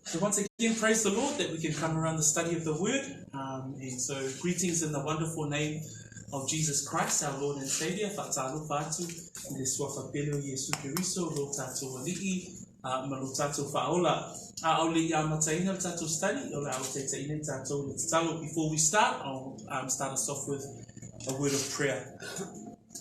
So once again, praise the Lord that we can come around the study of the Word. Um, and so greetings in the wonderful name of Jesus Christ, our Lord and Savior. Whataalofa atu i le suafa pele o Iesu Keriso, lo tātou ali'i, uh, ma lo tātou whaola. A au le i amataina le tātou study, o le ao teitaina i tātou le tatalo. Before we start, I'll um, start us off with a word of prayer.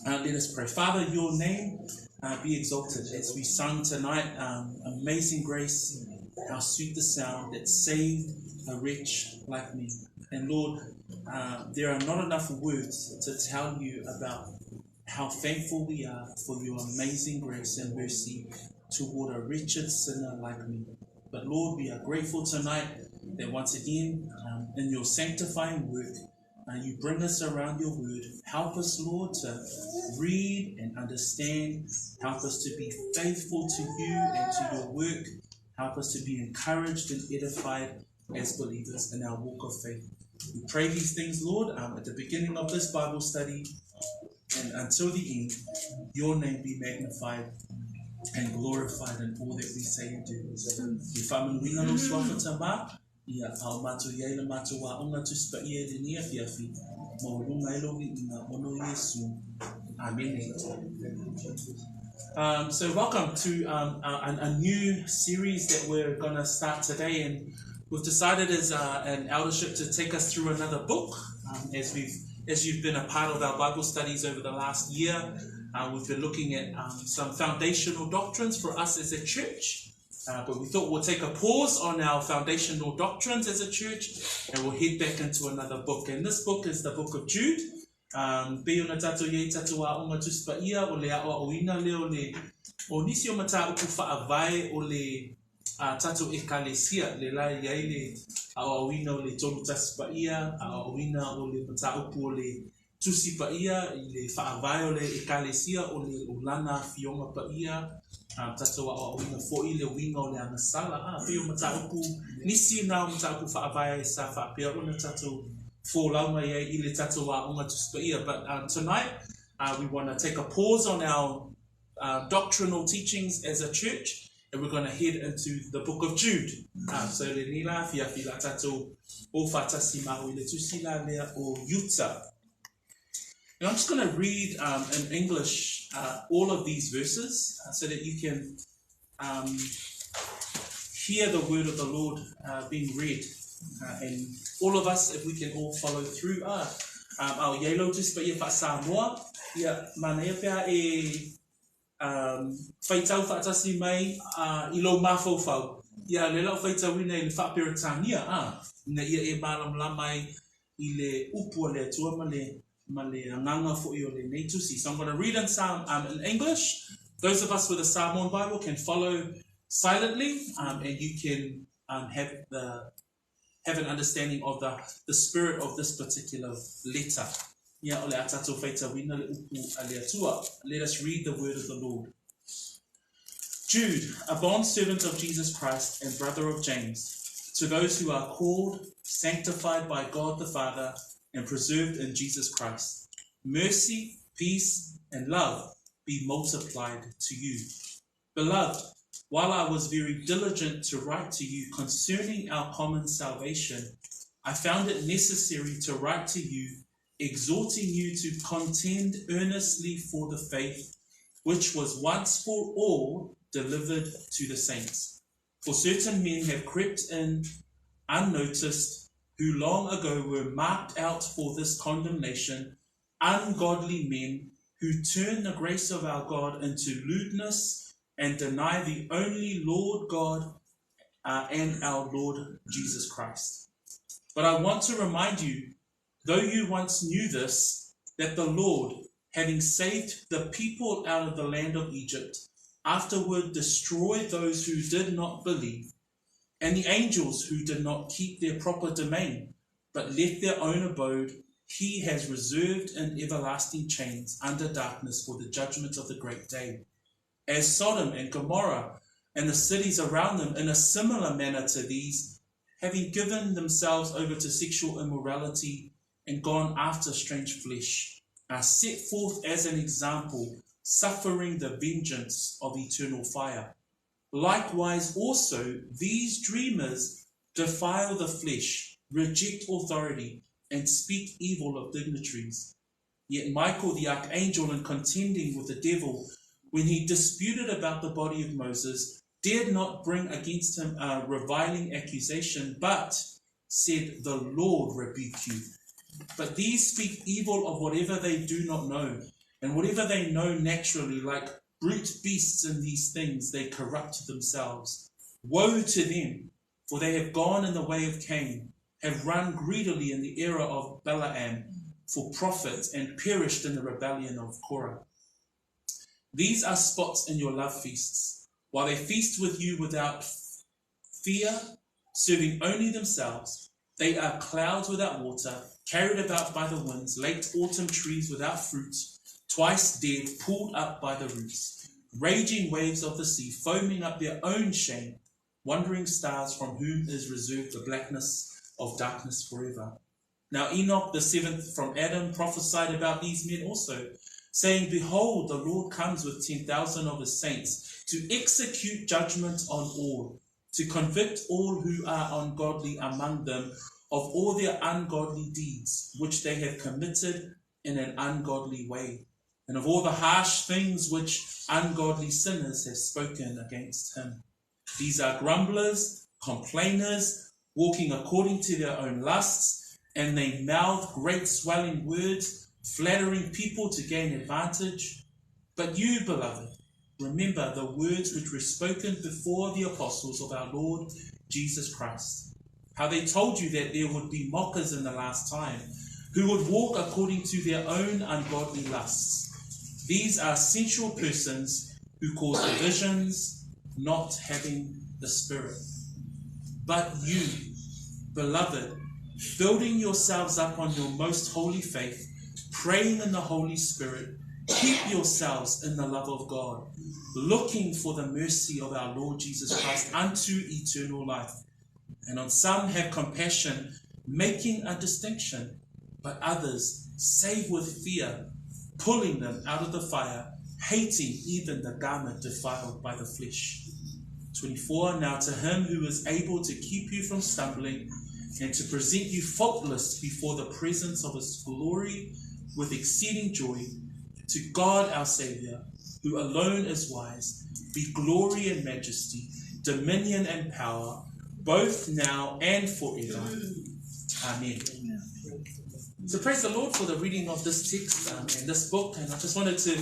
Uh, let us pray. Father, your name uh, be exalted as we sung tonight. Um, amazing grace, how sweet the sound that saved a wretch like me. And Lord, uh, there are not enough words to tell you about how thankful we are for your amazing grace and mercy toward a wretched sinner like me. But Lord, we are grateful tonight that once again, um, in your sanctifying work, uh, you bring us around your word. Help us, Lord, to read and understand. Help us to be faithful to you and to your work. Help us to be encouraged and edified as believers in our walk of faith. We pray these things, Lord, um, at the beginning of this Bible study and until the end, your name be magnified and glorified in all that we say and do. Ia, a o matou i ai le matou aoga Tusi Paia i lenei afiafi, maualuga ai lou viiga ona o Iesu. Amene. Um, so welcome to um, a, a new series that we're going to start today and we've decided as uh, an eldership to take us through another book um, as we've as you've been a part of our Bible studies over the last year uh, we've been looking at um, some foundational doctrines for us as a church Uh, but we thought we'll take a pause on our foundational doctrines as a church and we'll head back into another book. And this book is the book of Jude. Um, pei ona tātou iai tātou a onga tusipa ia o le ao o ina le o le o nisi o mata upu whaavae o le a tātou ekalesia le la iai le ao ina o le tolu tasipa ia ao ina o le mata upu o le Tusi Paia i le faavae o le Ekalesia o le o lana Afioga Paia, a tatou aoaoina foi le uiga o le agasala, a pei o mataupu, nisi na o mataupu faavae sa faapea ona tatou folau mai ai i le tatou aoga Tusi Paia. But um, tonight, uh, we want to take a pause on our uh, doctrinal teachings as a church and we're going to head into the book of Jude. Uh, so le ni la fia fi la tatou o whatasi ma o le tusi la lea o Yuta. And I'm just going to read um, in English uh, all of these verses uh, so that you can um, hear the word of the Lord uh, being read. Uh, and all of us, if we can all follow through, ah, um, ao iei lau tusi paia wha-Samoa, ia, manaia pea e um, whaitau whaatasi mai uh, i lou mafaufau. Ia, le lau whaitauina i le whaaperetania, ah, ina ia e mālamalama ai i le upu a le Atua ma le, ma le agaga foi o lenei tusi. So I'm going to read in, Psalm, um, in English. Those of us with a Samoan Bible can follow silently um, and you can um, have the have an understanding of the, the spirit of this particular letter. Ia o le a tātou whaitauina le upu a le Atua. Let us read the word of the Lord. Jude, a bondservant of Jesus Christ and brother of James, to those who are called, sanctified by God the Father, and preserved in Jesus Christ, mercy, peace, and love be multiplied to you. Beloved, while I was very diligent to write to you concerning our common salvation, I found it necessary to write to you, exhorting you to contend earnestly for the faith which was once for all delivered to the saints. For certain men have crept in unnoticed, who long ago were marked out for this condemnation, ungodly men who turn the grace of our God into lewdness and deny the only Lord God uh, and our Lord Jesus Christ. But I want to remind you, though you once knew this, that the Lord, having saved the people out of the land of Egypt, afterward destroyed those who did not believe, and the angels who did not keep their proper domain, but left their own abode, he has reserved in everlasting chains under darkness for the judgment of the great day. As Sodom and Gomorrah and the cities around them, in a similar manner to these, having given themselves over to sexual immorality and gone after strange flesh, are set forth as an example, suffering the vengeance of eternal fire. Likewise also these dreamers defile the flesh, reject authority, and speak evil of dignitaries. Yet Michael the archangel, in contending with the devil, when he disputed about the body of Moses, dared not bring against him a reviling accusation, but said, The Lord rebuke you. But these speak evil of whatever they do not know, and whatever they know naturally, like brute beasts in these things, they corrupt themselves. Woe to them, for they have gone in the way of Cain, have run greedily in the error of Balaam for profit, and perished in the rebellion of Korah. These are spots in your love feasts, while they feast with you without fear, serving only themselves. They are clouds without water, carried about by the winds, late autumn trees without fruit, twice dead, pulled up by the roots, raging waves of the sea, foaming up their own shame, wandering stars from whom is reserved the blackness of darkness forever. Now Enoch, the seventh from Adam, prophesied about these men also, saying, Behold, the Lord comes with 10,000 of his saints to execute judgment on all, to convict all who are ungodly among them of all their ungodly deeds, which they have committed in an ungodly way, and of all the harsh things which ungodly sinners have spoken against him. These are grumblers, complainers, walking according to their own lusts, and they mouth great swelling words, flattering people to gain advantage. But you, beloved, remember the words which were spoken before the apostles of our Lord Jesus Christ, how they told you that there would be mockers in the last time, who would walk according to their own ungodly lusts. These are sensual persons who cause divisions, not having the Spirit. But you, beloved, building yourselves up on your most holy faith, praying in the Holy Spirit, keep yourselves in the love of God, looking for the mercy of our Lord Jesus Christ unto eternal life. And on some have compassion, making a distinction, but others save with fear, pulling them out of the fire, hating even the garment defiled by the flesh. 24 Now to him who is able to keep you from stumbling and to present you faultless before the presence of his glory with exceeding joy, to God our Saviour, who alone is wise, be glory and majesty, dominion and power, both now and forever. Amen. So praise the Lord for the reading of this text and this book. And I just wanted to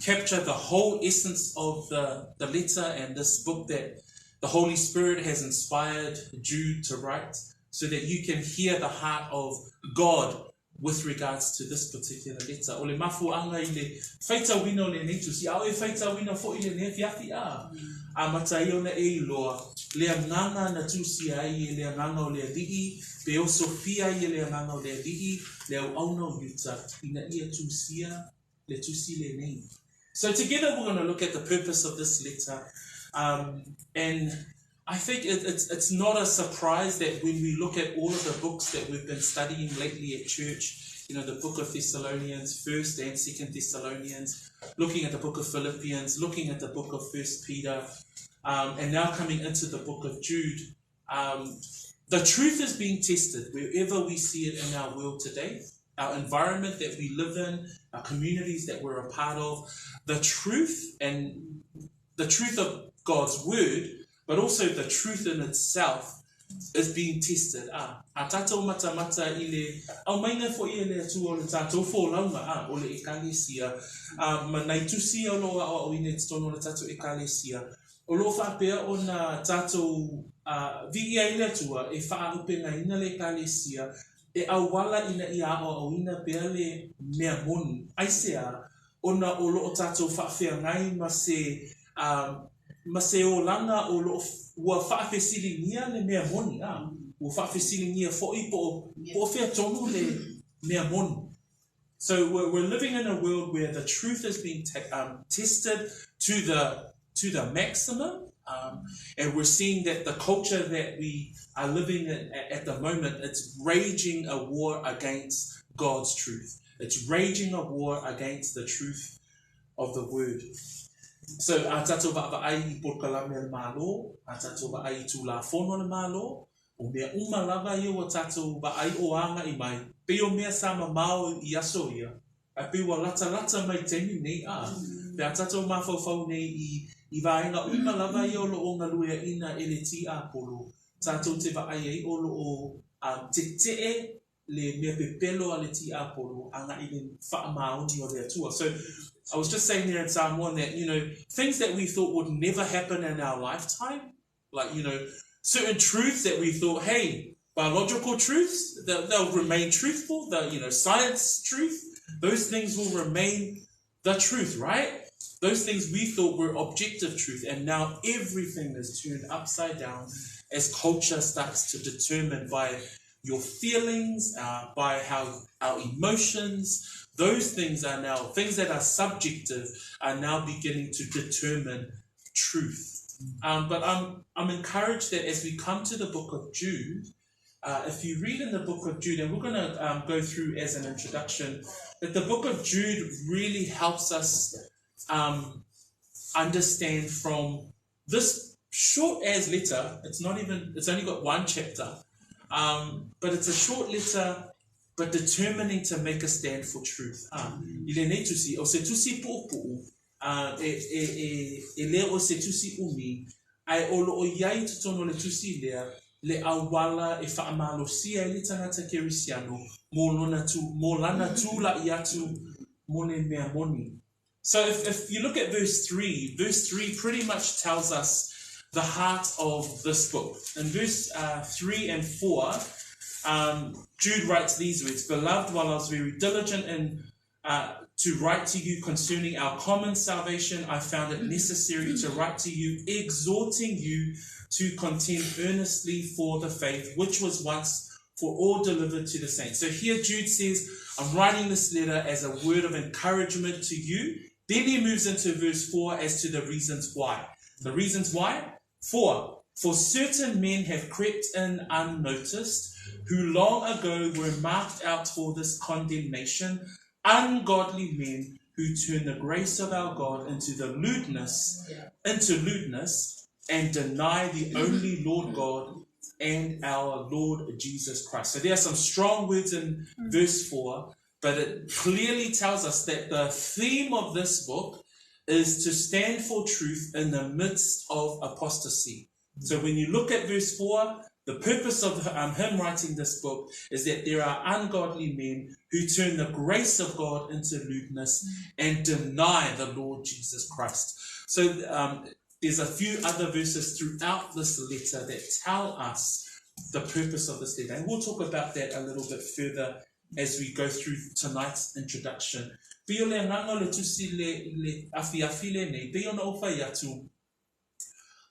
capture the whole essence of the letter and this book that the Holy Spirit has inspired Jude to write, so that you can hear the heart of God with regards to this particular letter. O le mafuaanga i le faitauina o lenei tusi, a o e faitauina foʻi lenei afiafi a. Amata ai ona e iloa le agaga na tusia ai e le agaga o le Alii, pe osofia ai e le agaga o le Alii, le auauna o Iuta, ina ia tusia le tusi lenei. So together we're going to look at the purpose of this letter. And I think it's not a surprise that when we look at all of the books that we've been studying lately at church, you know, the book of Thessalonians, 1st and 2nd Thessalonians, looking at the book of Philippians, looking at the book of 1st Peter, and now coming into the book of Jude, the truth is being tested wherever we see it in our world today, our environment that we live in, our communities that we're a part of. The truth and the truth of God's word, but also the truth in itself is being tested. A tātou matamata i le aumaina foʻi e le Atua o le tātou folauga a o le ekalesia ma nai tusi o loo aoaoina i totonu o le tātou ekalesia o loo faapea ona tātou viia i le Atua e faaaupegaina le ekalesia e auala ina ia aoaoina pea le mea moni. Aisea? Ona o loo tātou faafeagai ma se ma se olaga o loo ua faafesiligia le mea moni, a ua faafesiligia foʻi po o fea tonu le mea moni. So we're living in a world where the truth is being tested to the maximum, and we're seeing that the culture that we are living in at the moment, it's raging a war against God's truth. It's raging a war against the truth of the word. So, a tātou vaavaai i polokalame a le Malo, a tātou vaai i Tulafono a le Malo, o mea uma lava ia ua tātou vaai o agai mai, pei o mea sa mamao i aso ia, ae pei ua latalata mai i taimi nei, ā, pe a tātou mafaufau nei i, i vaega uma lava ia o lo o galueaina e le Tiapolo, tātou te vaai ai o lo o tetee le mea pepelo a le tiapolo agai i le faamaoni o le Atua. So I was just saying there in Samoan that, you know, things that we thought would never happen in our lifetime, like, you know, certain truths that we thought, hey, biological truths, they'll, they'll remain truthful, the, you know, science truth, those things will remain the truth, right? Those things we thought were objective truth, and now everything is turned upside down as culture starts to determine by your feelings, by how our emotions, those things are now, things that are subjective are now beginning to determine truth. But I'm, I'm encouraged that as we come to the book of Jude, if you read in the book of Jude, and we're going to go through as an introduction, that the book of Jude really helps us understand from this short as letter, it's not even, it's only got one chapter, but it's a short letter, but determining to make a stand for truth. I lenei tusi, o se tusi pu'upu'u, e, e, e, e le o se tusi umi, ae o lo o i ai i totonu o le tusi lea, le auala e faamalosia ai le tagata Kerisiano mo lona tu, mo lana tula'i atu mo le mea moni. So if, if you look at verse 3, verse 3 pretty much tells us the heart of this book. In verse 3 and 4, Jude writes these words, Beloved, while I was very diligent in to write to you concerning our common salvation, I found it necessary to write to you, exhorting you to contend earnestly for the faith which was once for all delivered to the saints. So here Jude says, I'm writing this letter as a word of encouragement to you. Then he moves into verse 4 as to the reasons why. The reasons why? 4. For certain men have crept in unnoticed, who long ago were marked out for this condemnation, ungodly men who turn the grace of our God into the lewdness, into lewdness, and deny the only Lord God and our Lord Jesus Christ. So there are some strong words in verse 4, but it clearly tells us that the theme of this book is to stand for truth in the midst of apostasy. So when you look at verse 4, the purpose of him writing this book is that there are ungodly men who turn the grace of God into lewdness and deny the Lord Jesus Christ. So there's a few other verses throughout this letter that tell us the purpose of this letter. And we'll talk about that a little bit further as we go through tonight's introduction. Pei o le agaga o le tusi le, le afiafi lenei, pei ona ou fai atu,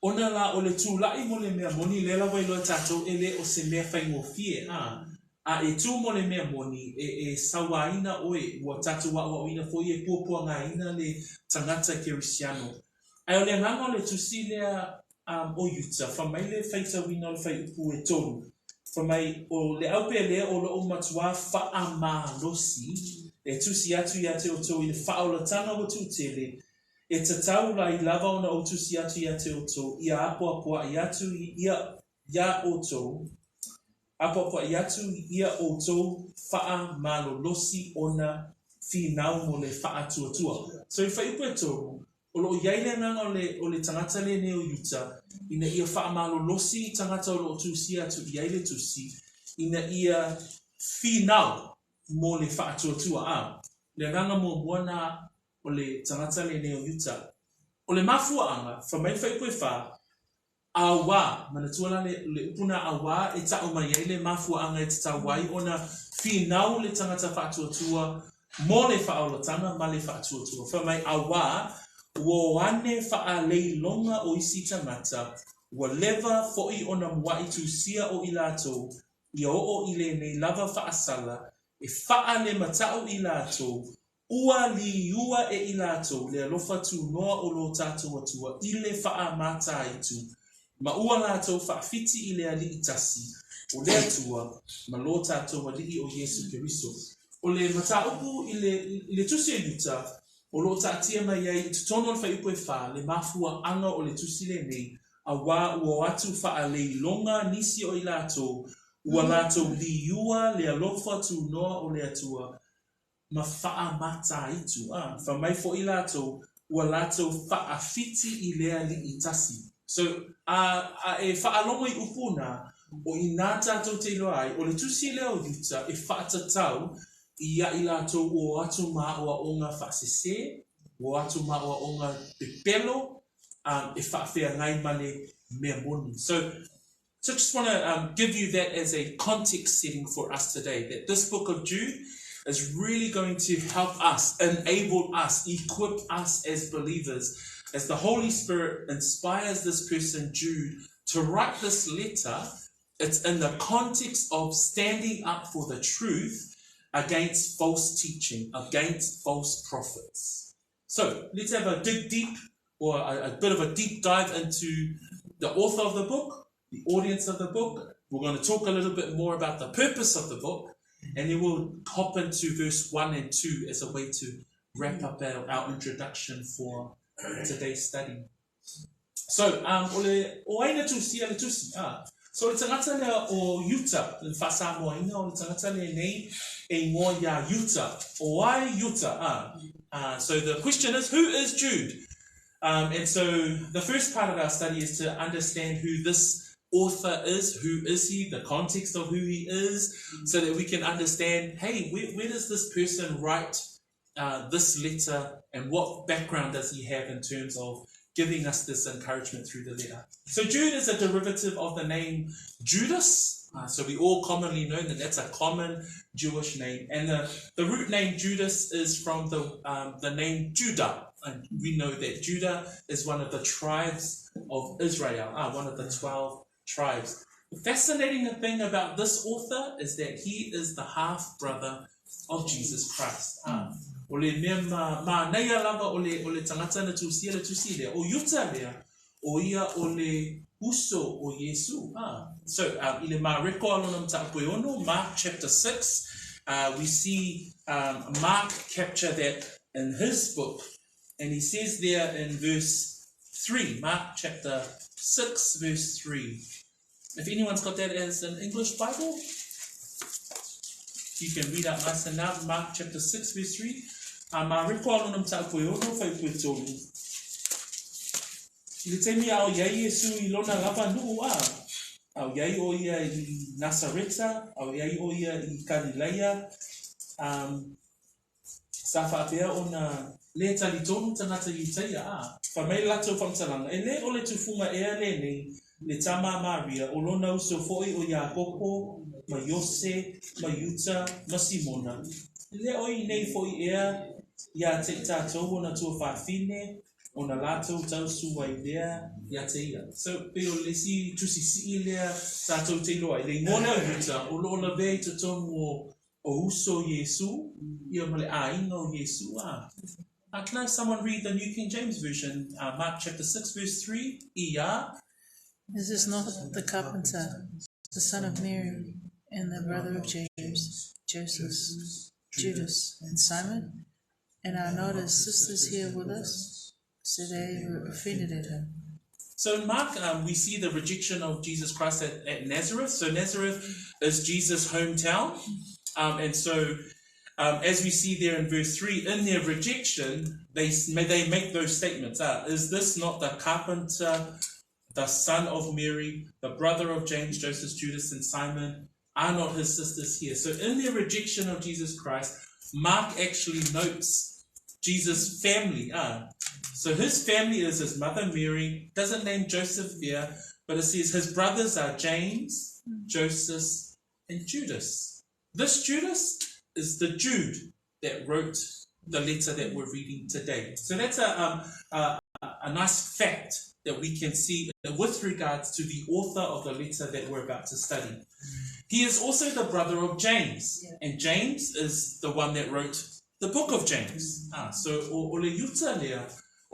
ona la o le tula'i mo le mea moni, lea lava iloa e tatou e le o se mea faigofie, a, a e tu mo le mea moni, e, e sauaina oe, ua tatou aʻoaʻoina foi e puapuagaina le tagata Kerisiano. Ae o le agaga o le tusi lea o Iuta, fai mai le faitauina o le fuaiupu e tolu, fai mai, O le aupe lea o lo'u matuā faamalosi e tusi atu iā te outou i le faaolataga ua tuutele, e tatau lai lava ona ou tusi atu iā te outou, ia apoapoaʻi atu ia iā outou, apoapoaʻi atu ia outou faamalolosi ona finau mo le faatuatua. So i fuaiupu e tolu, O lo o i ai le agaga o le, o le tagata lenei o Iuta, ina ia faamalolosi i tagata o lo o tusia atu i ai le tusi, ina ia finau mo le faatuatua. A, le agaga muamua na o le tagata lenei o Iuta. O le mafuaaga, fai mai le fuaiupu e fa, Auā, manatua la le, le upu na auā e ta'u mai ai le mafuaaga e tatau ai ona finau le tagata faatuatua mo le faaolataga ma le faatuatua. Fai mai, Auā, ua o ane faaleiloga o isi tagata, ua leva fo'i ona mua'i tusia o i latou, ia oo i lenei lava faasala, e faalemata'u i latou, Ua liua e i latou le alofa tunoa o lo tatou Atua i le faamataitu, ma ua latou faafiti i le Alii tasi, o le Atua, ma lo tatou Alii o Iesu Keriso. O le mataupu i le, i le tusi a Iuta, O lo o taatia mai ai i totonu o le fuaiupu e 4 le mafuaaga o le tusi lenei, auā ua o atu faaleiloga nisi o i latou, ua latou liua le alofa tunoa o le Atua ma faamataitu, a, fai mai foi latou, ua latou faafiti i le Alii tasi. So, a, a e faalogo i upu na, o i nā tātou te iloa ai, o le tusi lea o Iuta e faatatau ia i latou ua o atu ma aʻoaʻoga faasese, ua o atu ma aʻoaʻoga pepelo, e faafeagai ma le mea moni. So, so just want to give you that as a context setting for us today, that this book of Jude is really going to help us, enable us, equip us as believers, as the Holy Spirit inspires this person, Jude, to write this letter. It's in the context of standing up for the truth against false teaching, against false prophets. So let's have a dig deep or a, a bit of a deep dive into the author of the book, the audience of the book. We're going to talk a little bit more about the purpose of the book, and then we'll hop into verse 1 and 2 as a way to wrap up our, our introduction for today's study. So, o le, o ai na tusi a le tusi, ah. So, o le tagata lea o Iuta, le Faa-Samoaina o le tagata lenei e ingoa iā Iuta. O ai Iuta, ah. So the question is, who is Jude? And so the first part of our study is to understand who this author is, who is he, the context of who he is, so that we can understand, hey, where, where does this person write this letter and what background does he have in terms of giving us this encouragement through the letter. So Jude is a derivative of the name Judas. So we all commonly know that that's a common Jewish name. And the, the root name Judas is from the, the name Judah. And we know that Judah is one of the tribes of Israel, one of the 12 tribes. The fascinating thing about this author is that he is the half brother of Jesus Christ. O le mea ma, mānaia lava o le, o le tagata na tusia le tusi lea, o Iuta lea, o ia o le uso o Iesu. So, i le Mareko a lona mataupu e ono, Mark chapter 6, we see Mark capture that in his book. And he says there in verse 3, Mark chapter 6, verse 3. If anyone's got that as an English Bible, you can read out nice and loud. Mark chapter 6, verse 3. A Mareko a lona mataupu e ono, fuaiupu e tolu. I le taimi a o i ai Iesu i lona lava nuu a, a o i ai o ia i Nasareta, a o i ai o ia i Kalileia, sa faapea ona le talitonu tagata Iutaia, a, fai mai le latou faamatalaga, E le o le tufuga ea lenei le tama a Maria, o lona uso foi o Iakopo, ma Iose, ma Iuta, ma Simona? E le o i inei foi ea ia te i tatou ona tuafafine, ona latou tausu ai lea ia te ia. So, pei o le isi tusi sii lea tatou te iloa ai, le igoa lea o Iuta, o lo o lavea i totonu o o uso Iesu, ia ma le aiga o Iesu, a. Can I have someone read the New King James Version, Mark chapter 6 verse 3, ER? Is this not the carpenter, the son of Mary, and the brother of James, Joseph, Judas, and Simon? And are not his sisters here with us? So they were offended at him. So in Mark, we see the rejection of Jesus Christ at Nazareth. So Nazareth is Jesus' hometown. And so as we see there in verse 3, in their rejection, they make those statements. Is this not the carpenter, the son of Mary, the brother of James, Joseph, Judas, and Simon? Are not his sisters here? So in their rejection of Jesus Christ, Mark actually notes Jesus' family. So his family is his mother Mary, doesn't name Joseph there, but it says his brothers are James, Joseph, and Judas. This Judas is the Jude that wrote the letter that we're reading today. So that's a nice fact that we can see with regards to the author of the letter that we're about to study. He is also the brother of James, and James is the one that wrote the book of James. So o, o le Iuta lea,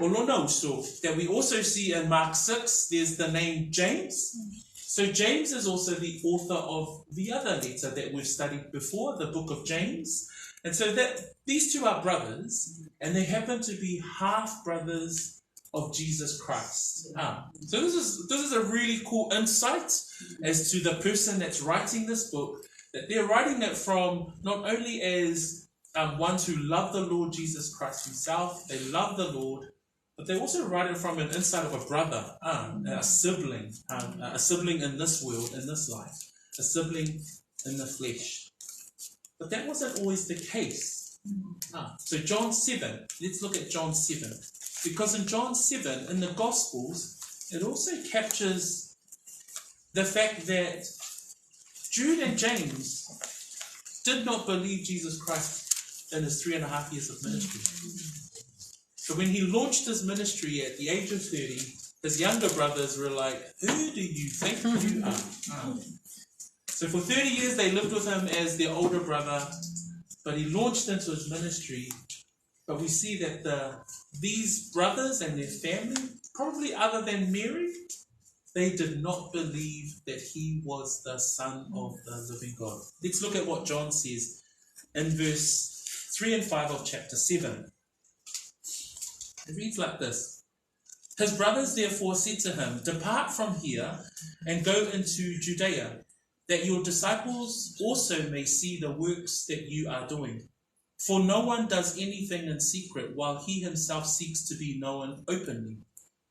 o lona uso, that we also see in Mark 6, there's the name James. So James is also the author of the other letter that we've studied before, the book of James. And so that these two are brothers, and they happen to be half brothers of Jesus Christ. Ah, so this is this is a really cool insight as to the person that's writing this book. That they're writing it from not only as ones who love the Lord Jesus Christ himself, they love the Lord, but they also write it from an insight of a brother, a sibling, a sibling in this world, in this life, a sibling in the flesh. But that wasn't always the case. So John 7, let's look at John 7. Because in John 7, in the Gospels, it also captures the fact that Jude and James did not believe Jesus Christ in his 3.5 years of ministry. So when he launched his ministry at the age of 30, his younger brothers were like, who do you think you are? So for 30 years they lived with him as their older brother, but he launched into his ministry. But we see that these brothers and their family, probably other than Mary, they did not believe that he was the Son of the living God. Let's look at what John says in verse 3 and 5 of chapter 7. It reads like this. His brothers therefore said to him, Depart from here and go into Judea, that your disciples also may see the works that you are doing. For no one does anything in secret while he himself seeks to be known openly.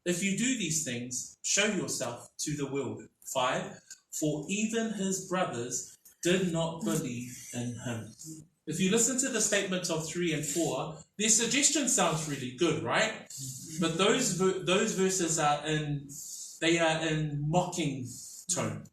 If you do these things, show yourself to the world. 5. For even his brothers did not believe in him. If you listen to the statements of 3 and 4, their suggestion sounds really good, right? But those verses are in mocking tone.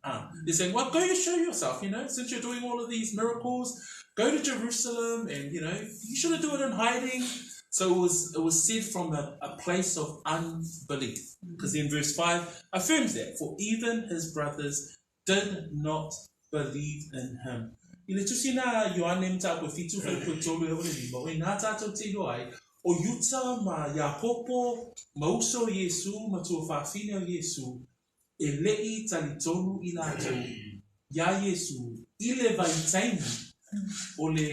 They're saying, well, go to show yourself, you know, since you're doing all of these miracles, go to Jerusalem and, you know, you shouldn't do it in hiding. So it was said from a place of unbelief. Because then verse 5 affirms that, for even his brothers did not believe in him. I le tusi na Ioane mta ko fitu fai ko tolu e ole lima, o nā tātou te iloa ai, o Iuta ma Iakopo, ma uso Iesu, ma tua whawhine o Iesu, e lei tali tonu i lātou, ia Iesu, i le vai taimi, o le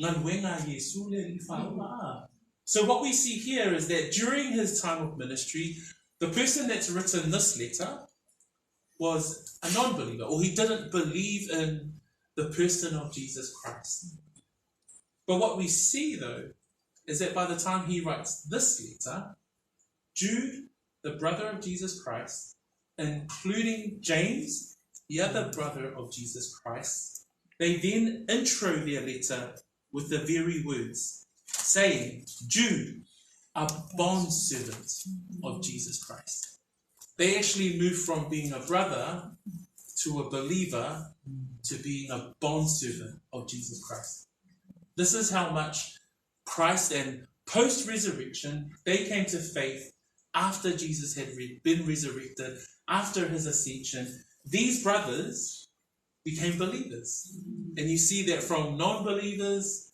ngaluenga Iesu le li whaola. So what we see here is that during his time of ministry, the person that's written this letter was a non-believer, or he didn't believe in the person of Jesus Christ. But what we see, though, is that by the time he writes this letter, Jude, the brother of Jesus Christ, including James, the other brother of Jesus Christ, they then intro their letter with the very words, saying, Jude, a bondservant of Jesus Christ. They actually move from being a brother to a believer to being a bondservant of Jesus Christ. This is how much Christ and post-resurrection, they came to faith after Jesus had been resurrected, after his ascension. These brothers became believers. And you see that from non-believers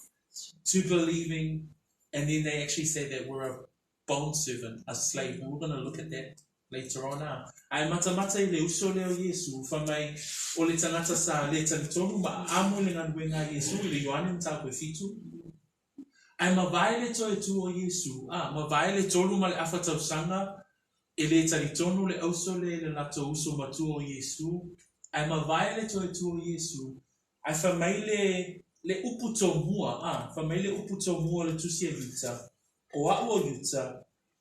to believing, and then they actually say that we're a bondservant, a slave. And we're going to look at that later on. Ai matamata i le uso leo Iesu, wha mai o le tangata sa le talitonu ma amo le ngaluenga Iesu i le Ioane mta koe fitu. Ai mavae le toe tu o Iesu, mavae le tolu ma le afa tausanga, e le talitonu le auso le le lato uso matu o Iesu. Ai mavae le toe tu o Iesu, ai wha mai le upu tō mua, wha mai le upu tō mua le tusi e Iuta, o au o Iuta,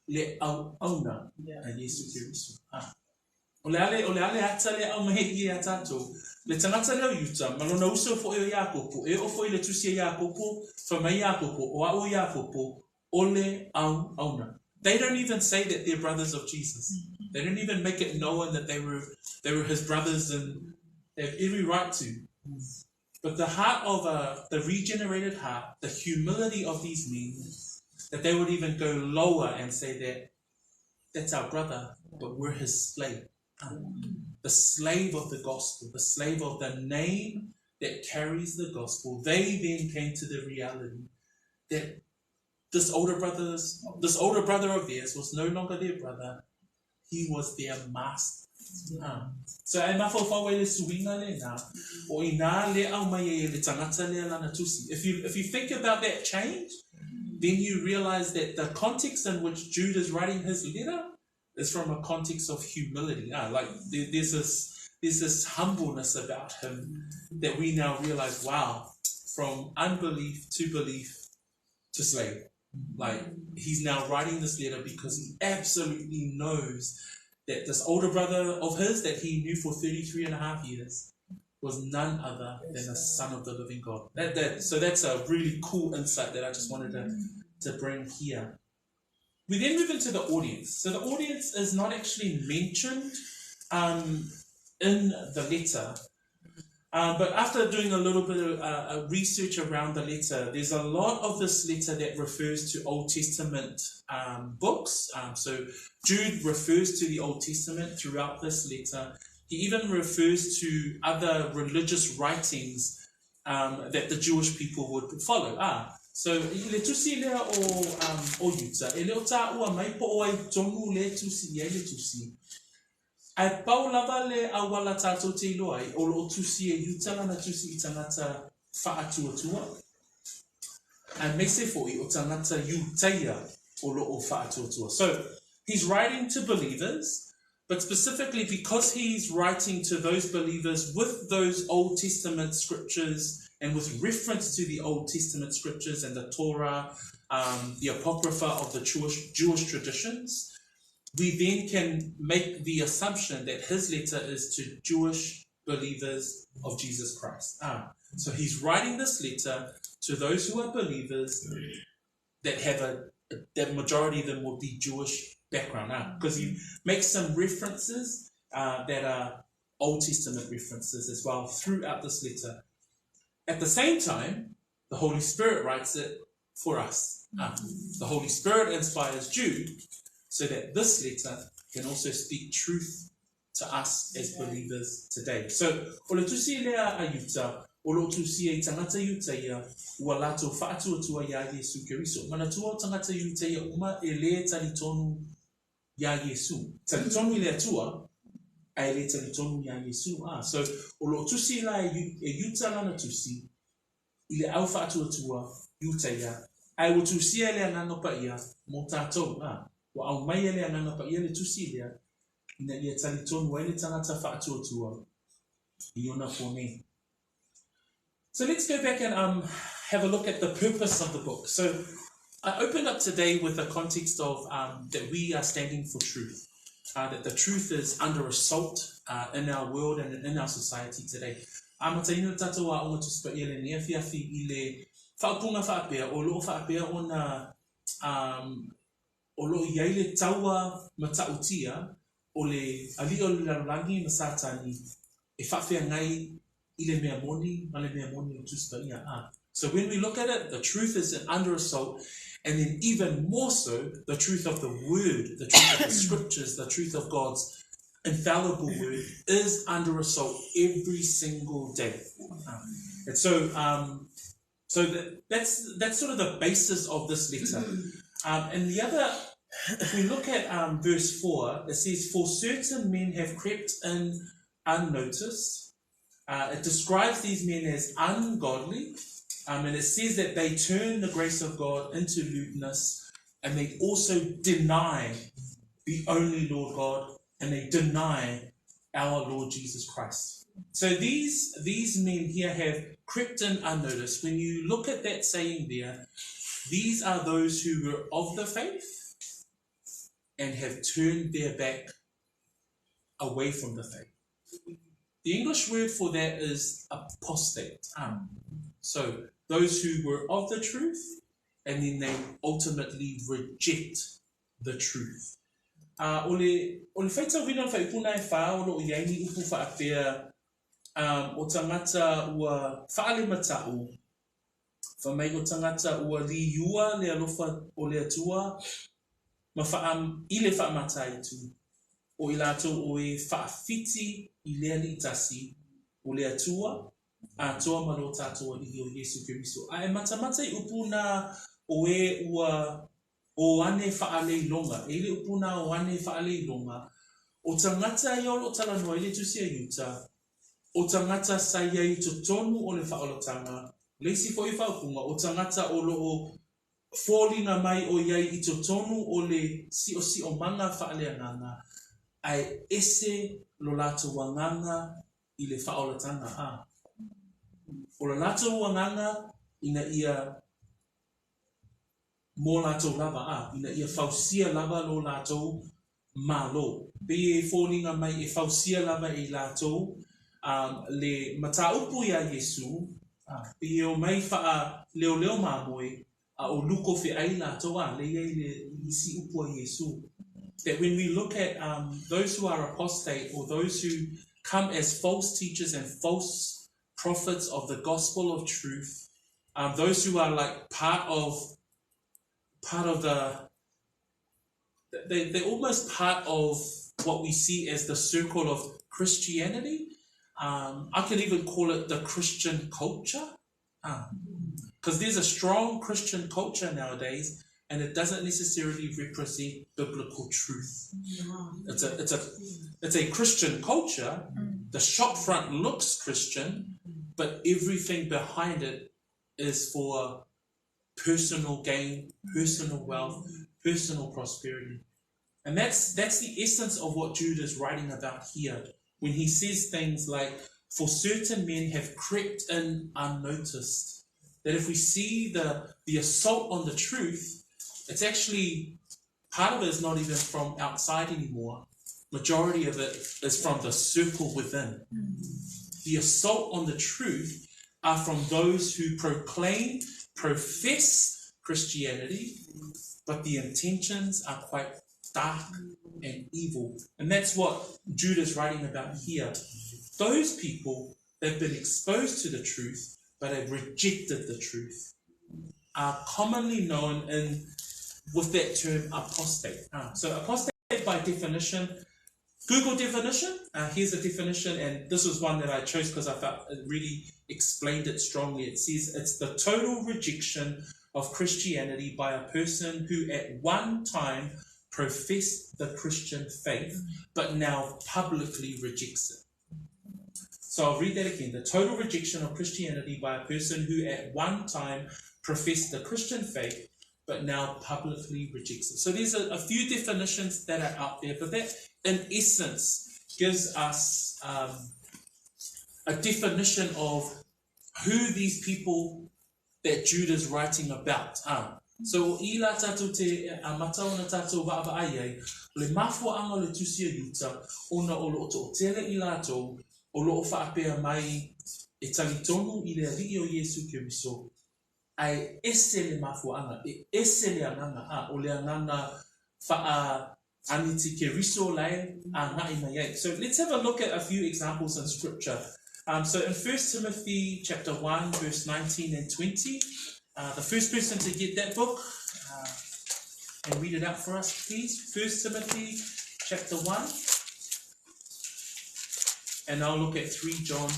le au auna a Iesu Keriso. O le ale ata le au mahi i a tātou. Le tangata leo Iuta, ma lona uso fo e o Iakopo, e o fo i le tusi e Iakopo, wha mai Iakopo, o au o Iakopo, o le au auna. They don't even say that they're brothers of Jesus. They don't even make it known that they were his brothers and they have every right to. But the heart of the regenerated heart, the humility of these men, that they would even go lower and say that that's our brother, but we're his slave. The slave of the gospel, the slave of the name that carries the gospel. They then came to the reality that this older brother of theirs was no longer their brother. He was their master. So e mafaufau ai le suiga lena, o inā le aumai ai e le tagata lea lana tusi. If you, if you think about that change, then you realize that the context in which Jude is writing his letter is from a context of humility. Ah, like there, there's this there's this humbleness about him that we now realize, wow, from unbelief to belief to slave. Like he's now writing this letter because he absolutely knows that this older brother of his that he knew for 33 and a half years was none other than the son of the living God. That, that, so that's a really cool insight that I just wanted to, to bring here. We then move into the audience. So the audience is not actually mentioned um, in the letter, but after doing a little bit of research around the letter, there's a lot of this letter that refers to Old Testament books. So Jude refers to the Old Testament throughout this letter. He even refers to other religious writings that the Jewish people would follow. Ah, so i le tusi lea o, o Iuta, e le o tāua mai po o ai tonu le tusi i ai le tusi. Ae pau lava le auala tātou te iloa ai, o loo tusi e Iuta lana tusi i tagata faatuatua, aemaise foi o tagata Iutaia o loo faatuatua. So, he's writing to believers, but specifically because he's writing to those believers with those Old Testament scriptures and with reference to the Old Testament scriptures and the Torah, the Apocrypha of the Jewish, Jewish traditions, we then can make the assumption that his letter is to Jewish believers of Jesus Christ. Ah, so he's writing this letter to those who are believers that have a, that majority of them will be Jewish background. Ah, because he makes some references that are Old Testament references as well throughout this letter. At the same time, the Holy Spirit writes it for us. Ah, the Holy Spirit inspires Jude so that this letter can also speak truth to us as believers today. So, o le tusi lea a Iuta, o loo tusia i tagata Iutaia, ua latou faatuatua iā Iesu Keriso. Manatua o tagata Iutaia uma e lē talitonu iā Iesu. Talitonu i le Atua, ae lē talitonu iā Iesu. Ah, so, o loo tusi la e, e Iuta lana tusi, i le au faatuatua Iutaia, ae ua tusia e le Agaga Paia mō tātou, ā, ua aumai e le Agaga Paia le tusi lea ina ia talitonu ai le tagata faatuatua i ona pō nei. So let's go back and um, have a look at the purpose of the book. So I opened up today with the context of um, that we are standing for truth, that the truth is under assault in our world and in our society today. Amataina le tātou aoga Tusi Paia lenei afiafi i le faaupuga faapea, o loo faapea ona um, o loo i ai le taua matautia o le alii o le lalolagi ma Satani e faafeagai i le mea moni ma le mea moni o Tusi Paia. Ah. So when we look at it, the truth is under assault, and then even more so, the truth of the word, the truth of the scriptures, the truth of God's infallible word is under assault every single day. And so, so that's that's sort of the basis of this letter. And the other, if we look at verse 4, it says, For certain men have crept in unnoticed. It describes these men as ungodly, and it says that they turn the grace of God into lewdness, and they also deny the only Lord God, and they deny our Lord Jesus Christ. So these, these men here have crept in unnoticed. When you look at that saying there, these are those who were of the faith and have turned their back away from the faith. The English word for that is apostate. So those who were of the truth and then they ultimately reject the truth. O le, o le faitauina o le faipuna e whā o loo i ai ni upu faapea o tagata ua faalemata'u, fai mai o tagata ua liua le alofa o le Atua ma faa, i le faamataitu, o i latou o e faafiti i le Alii tasi o le Atua Atoa ma lo tātou Alii o Iesu Keriso. A e matamata i upu nā o e ua o ane faaleiloga, e i le upu nā o ane faaleiloga, O tagata ia o lo o talanoa ai le Tusi a Iuta, o tagata sa i ai i totonu o le faaolataga, le isi foi faaupuga, o tagata o lo o foliga mai o i ai i totonu o le siosiomaga faaleagaga, ae ese lo latou agaga i le faaolataga. A. O le latou agaga ina ia mō latou lava, ā, ina ia fausia lava lo latou Malo. Pei e foliga mai e fausia lava e i latou, ā, le mataupu iā Iesū, ā, pei e omai faaleoleo mamoe, a o luko feʻai latou, ā, lea i ai le isi upu a Iesū. That when we look at um, those who are apostate or those who come as false teachers and false prophets of the gospel of truth, um, those who are like part of part of the they, they're almost part of what we see as the circle of Christianity. Um, I can even call it the Christian culture. Because there's a strong Christian culture nowadays, and it doesn't necessarily represent biblical truth. It's a, it's a, it's a Christian culture. The shop front looks Christian, but everything behind it is for personal gain, personal wealth, personal prosperity. And that's, that's the essence of what Jude is writing about here when he says things like, For certain men have crept in unnoticed. That if we see the, the assault on the truth, it's actually part of it is not even from outside anymore. Majority of it is from the circle within. The assault on the truth are from those who proclaim, profess Christianity, but the intentions are quite dark and evil. And that's what Jude is writing about here. Those people, they've been exposed to the truth, but have rejected the truth, are commonly known in with that term apostate. Ah, so apostate by definition, Google definition, uh, here's a definition, and this was one that I chose because I felt it really explained it strongly. It says it's the total rejection of Christianity by a person who at one time professed the Christian faith, but now publicly rejects it. So I'll read that again. The total rejection of Christianity by a person who at one time professed the Christian faith, but now publicly rejects it. So there's a, a few definitions that are out there, but that in essence gives us um, a definition of who these people that Jude is writing about are. So i la tātou te a mata ona tātou vaavaai ai, o le mafuaanga o le tusi a Iuta, ona o loo to'atele i latou, o loo faapea mai e talitonu i le Alii o Iesu Keriso, ae ese le mafuaanga, e ese le agaga, a o le agaga faa aniti Keriso lae aga'i mai ai. So let's have a look at a few examples in scripture. Um, so in 1 Timothy chapter 1 verse 19 and 20, uh, the first person to get that book uh, and read it out for us, please. 1 Timothy chapter 1. And I'll look at 3 John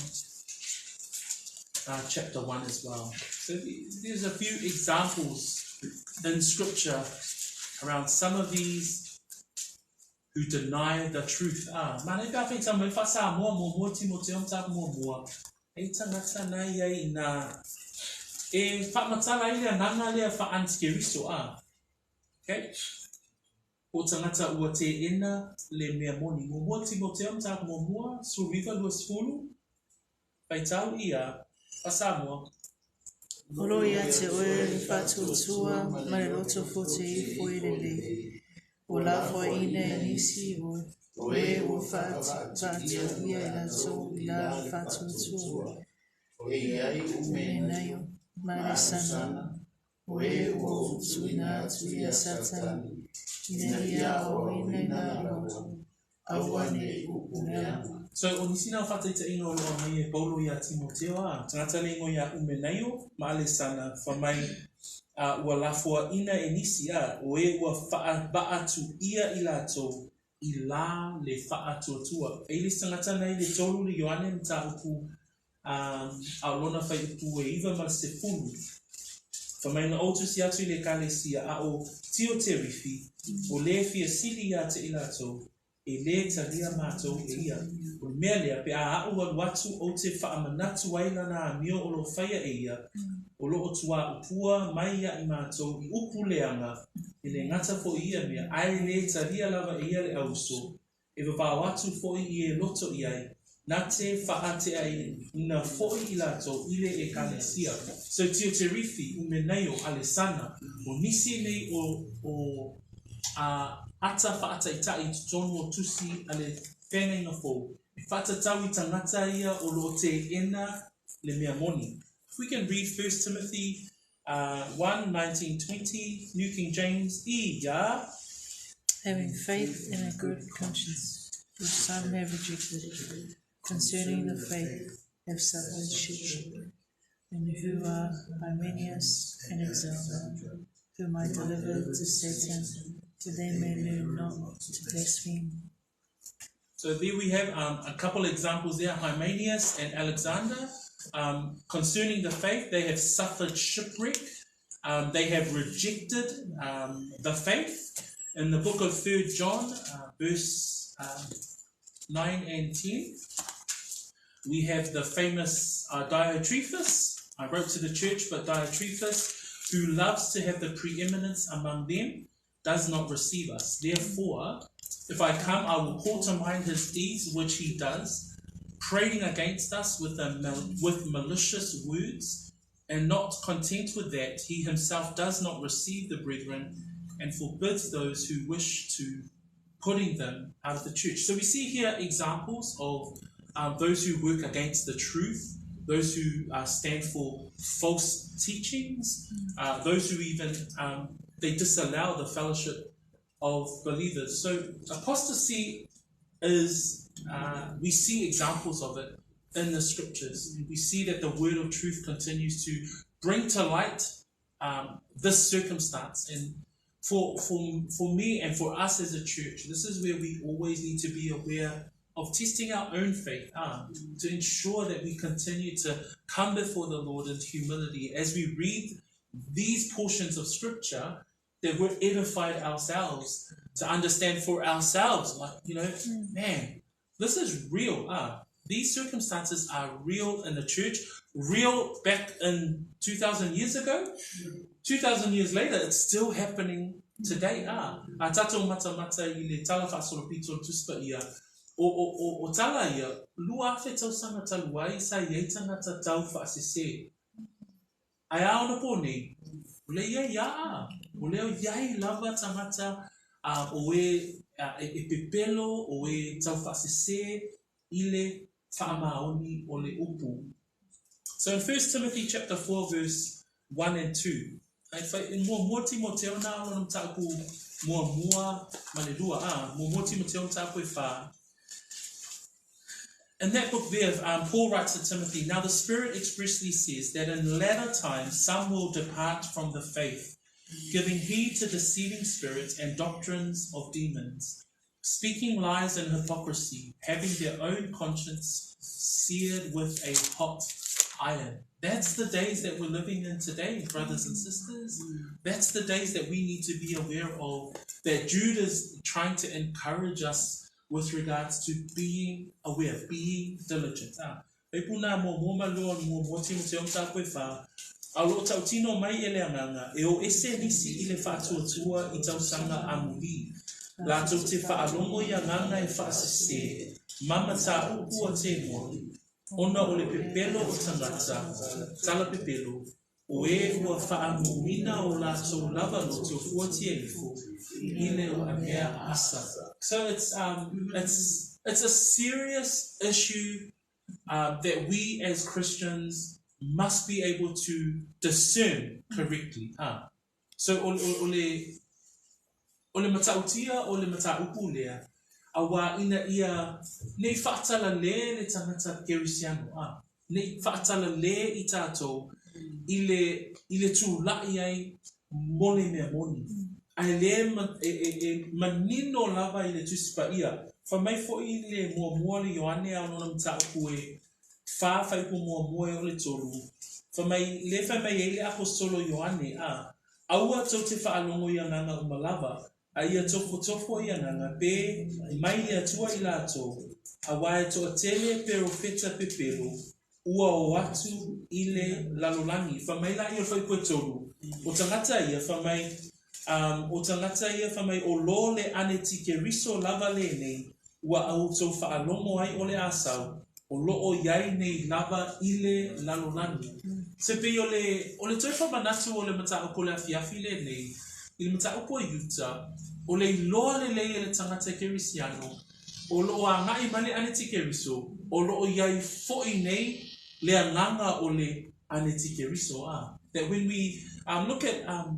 uh, chapter 1 as well. So there's a few examples in scripture around some of these who deny the truth. Ah, mana pe awhi ta mai wha mua mua Timoteo mta mua mua. Ei tangata nei ai ina e whaamatala i lea nanga lea wha antikeriso ah. Okay. O tangata ua teena le mea moni. Muamua Timoteo mataupu muamua, 19, 20, faitau ia, a Samoa. O lo o ia te oe le faatuatua ma le loto fote ifo i lelei, ua lafoaiina e nisi o e ua faatuia e latou i la le faatuatua, o Menaio ma Alesana, o e ua ou tuuina atu ia Satani, ina ia aoaoina i laua, aua ne i upu leaga. So, o nisi na o whataitaiga o loa mai e Paulo ia Timoteo, a, tagata le ingoa ia Umenaio ma Alesana, fa mai, a, ua lafoaina e nisi, a, o e ua whaavaatuia i latou i la le whaatuatua. E le isi tagata nei le tolu le Ioane mataupu a, a o lona whaiupu e iwa ma le sefulu. Fa mai na ou tusi atu i le ekalesia, a o Tio Te Riwhi, o le fia sili ia te i latou, E lē talia mātou e ia. O le mea lea, pe a a'u alu atu ou te faamanatu ai lana amio o lo faia e ia, o loo tuaupua mai ia i mātou i upu leaga, e le gata foi i ia mea, ae lē talia lava e ia le auuso, e vavao atu foi i e loto i ai, na te faateaina foi i latou i le Ekalesia. So Tioterifi, Umenaio, Alesana, o nisi nei o o a ata faataitai i totonu o tusi a le Feagaiga Fou, e faatatau i tagata ia o loo teena le mea moni. If we can read First Timothy uh, 1, 19, 20, New King James, E, yeah. Having faith and a good conscience, which some have rejected, concerning the faith, have suffered shipwreck, and who are Hymenaeus and Alexander, whom I delivered to Satan, that they may learn not to blaspheme. So there we have um, a couple examples there, Hymenaeus and Alexander. Um, concerning the faith, they have suffered shipwreck. Um, they have rejected um, the faith. In the book of 3 John, uh, verse um, 9 and 10, we have the famous uh, Diotrephes. I wrote to the church, but Diotrephes, who loves to have the preeminence among them, does not receive us. Therefore, if I come, I will call to mind his deeds which he does, prating against us with, a mal- with malicious words. And not content with that, he himself does not receive the brethren and forbids those who wish to putting them out of the church. So we see here examples of um, those who work against the truth, those who uh, stand for false teachings, uh, those who even um, they disallow the fellowship of believers. So apostasy is uh, we see examples of it in the scriptures. We see that the word of truth continues to bring to light um, this circumstance. And for, for, for me and for us as a church, this is where we always need to be aware of testing our own faith uh, to ensure that we continue to come before the Lord in humility as we read these portions of scripture that we're edified ourselves to understand for ourselves like you know mm. man this is real ah these circumstances are real in the church real back in 2000 years ago 2000 years later it's still happening today ah a tatou matamata i le tala faasolopito le Tusi Paia o o o o tala ia 2000 tausaga talu ai sa i ai tagata tau faasese Ae a ona pō nei, o le ia ia a, o leo iai lava tagata a o e a e e pepelo o e tau faasese i le faamaoni o le upu. So in 1 Timothy chapter 4 verse 1 and 2, ai whai, in muamua Timoteo nā lona mataupu muamua ma le lua, a, muamua Timoteo mataupu e whā. In that book there, um, Paul writes to Timothy, Now the Spirit expressly says that in latter times some will depart from the faith, giving heed to deceiving spirits and doctrines of demons, speaking lies and hypocrisy, having their own conscience seared with a hot iron. That's the days that we're living in today, brothers and sisters. That's the days that we need to be aware of, that Jude is trying to encourage us with regards to being aware, being diligent. Ah, e puna mo mo malua mo mo timo te om tā koe whā, a lo tau tino mai e le anganga, e o ese nisi i le whaatuatua i tausanga a muri. Lātou te whaalongo i anganga e whaasese, mama tā upu a te moa, ona o le pepelo o tangata, tala pepelo, o e ua faamuina o latou lava loto fuatia ifo i le mea asa. So it's, um, it's, it's a serious issue uh, that we as Christians must be able to discern correctly. Ah. So o, o, o le, o le matautia o le mataupu lea, auā ina ia nei faatalale le tagata Kerisiano, ah, nei faatalalē i tātou i le, i le tula'i ai mo le mea moni. Ae lē e, e, e manino lava i le Tusi Paia, fai mai fo'i le muamua le Ioane a lona mataupu e whā whaipu muamua e o le tolu, fai mai, le fai mai ai le Aposetolo Ioane, a, aua tou te faalogo i agaga uma lava, A ia tofotofo i agaga pe mai le Atua i latou, auā e toatele perofeta pepelo ua o atu i le lalolagi. Fai mai laia o le fuaiupu e tolu, o tagata ia, fai mai, um, o tagata ia, fai mai, o lo le anetikeriso lava lenei, ua outou faalogo ai o le a sau, o lo o i ai nei lava i le lalolagi. Se pei o le, o le toe faamanatu o le mataupu o le afiafi lenei, i le mataupu a Iuta, o le iloa lelei e le tagata kerisiano, o lo o agai mai le anetikeriso, o lo o i ai foi nei le agaga o le anetikeriso. A. That when we look at 1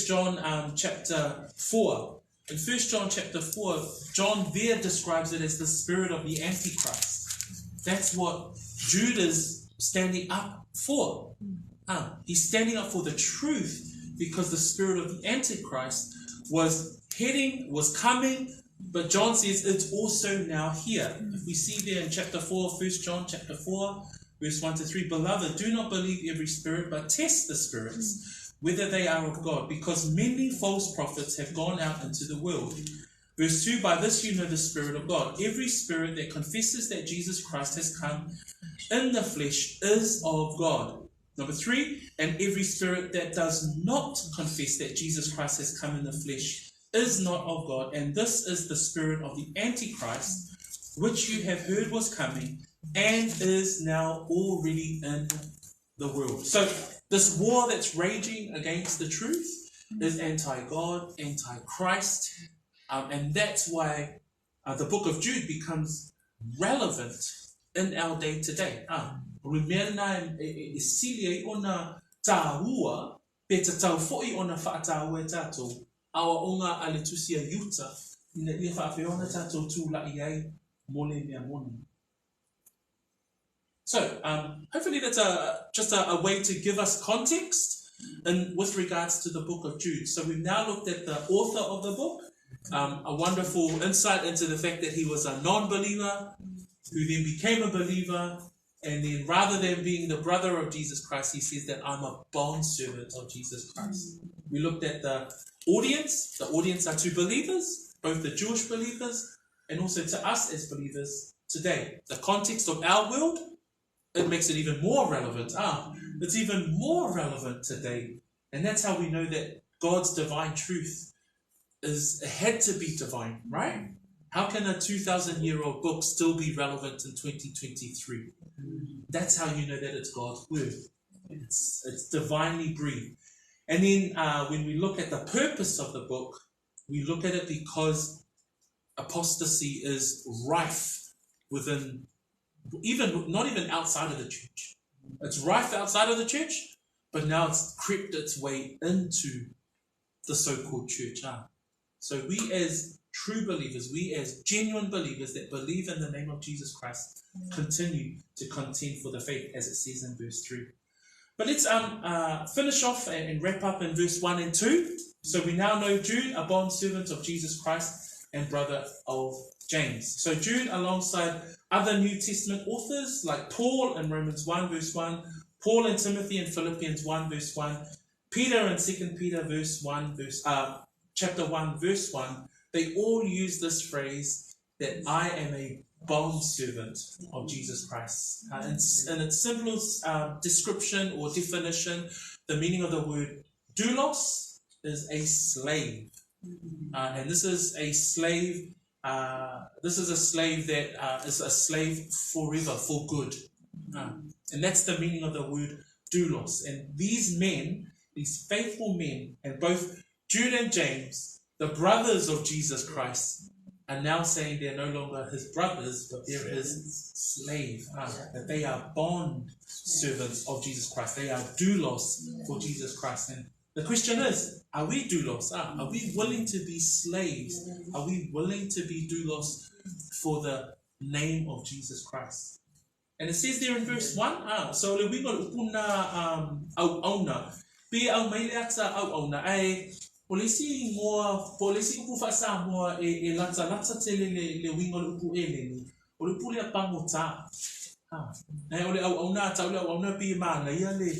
John chapter 4, In 1 John chapter 4, John there describes it as the spirit of the Antichrist. That's what Jude is standing up for. He's standing up for the truth because the spirit of the Antichrist was heading, was coming, but John says it's also now here. If we see there in chapter 4, 1 John chapter 4, verse 1 to 3, Beloved, do not believe every spirit, but test the spirits, whether they are of God, because many false prophets have gone out into the world. Verse 2 By this you know the Spirit of God. Every spirit that confesses that Jesus Christ has come in the flesh is of God. Number 3, and every spirit that does not confess that Jesus Christ has come in the flesh is not of God. And this is the spirit of the Antichrist, which you have heard was coming and is now already in the world. So, this war that's raging against the truth is anti God, anti Christ, and that's why the book of Jude becomes relevant in our day today. O le mea lena e sili ai ona tāua, pe tatau foi ona faataua e tātou, aoaoga a le tusi a Iuta, ina ia faapea ona tātou tula'i ai mo le mea moni. So, hopefully that's a, just a way to give us context in, with regards to the book of Jude. So we've now looked at the author of the book, a wonderful insight into the fact that he was a non-believer who then became a believer. And then rather than being the brother of Jesus Christ, he says that I'm a bondservant of Jesus Christ. We looked at the audience. The audience are two believers, both the Jewish believers and also to us as believers today. The context of our world, it makes it even more relevant. It's even more relevant today. And that's how we know that God's divine truth is had to be divine, right? How can a 2,000 year old book still be relevant in 2023? That's how you know that it's God's word. It's divinely breathed. And then when we look at the purpose of the book, we look at it because apostasy is rife within, even not even outside of the church. It's rife outside of the church, but now it's crept its way into the so-called church. So we as true believers, we as genuine believers that believe in the name of Jesus Christ, continue to contend for the faith, as it says in verse 3. But let's finish off and wrap up in verse 1 and 2. So we now know Jude, a bond servant of Jesus Christ and brother of James. So Jude, alongside other New Testament authors like Paul in Romans 1 verse 1, Paul and Timothy in Philippians 1 verse 1, Peter in 2 Peter verse 1 verse chapter 1 verse 1, they all use this phrase that I am a bondservant of Jesus Christ. In its simplest description or definition, the meaning of the word doulos is a slave. And this is a slave. This is a slave that is a slave forever, for good. And that's the meaning of the word doulos. And these men, these faithful men, and both Jude and James, the brothers of Jesus Christ, are now saying they're no longer his brothers, but they're his slave. That they are bond servants of Jesus Christ. They are doulos for Jesus Christ. And the question is, are we doulos? Are we willing to be slaves? Are we willing to be doulos for the name of Jesus Christ? And it says there in verse 1, so le uiga o le upu na auauna, pe aumai le ata auauna, ae o le isi igoa, po o le isi upu faa-Samoa e latalata tele le uiga o le upu eleni, o le upu lea pagota. Ae o le auauna a tau le auauna pei e manaia le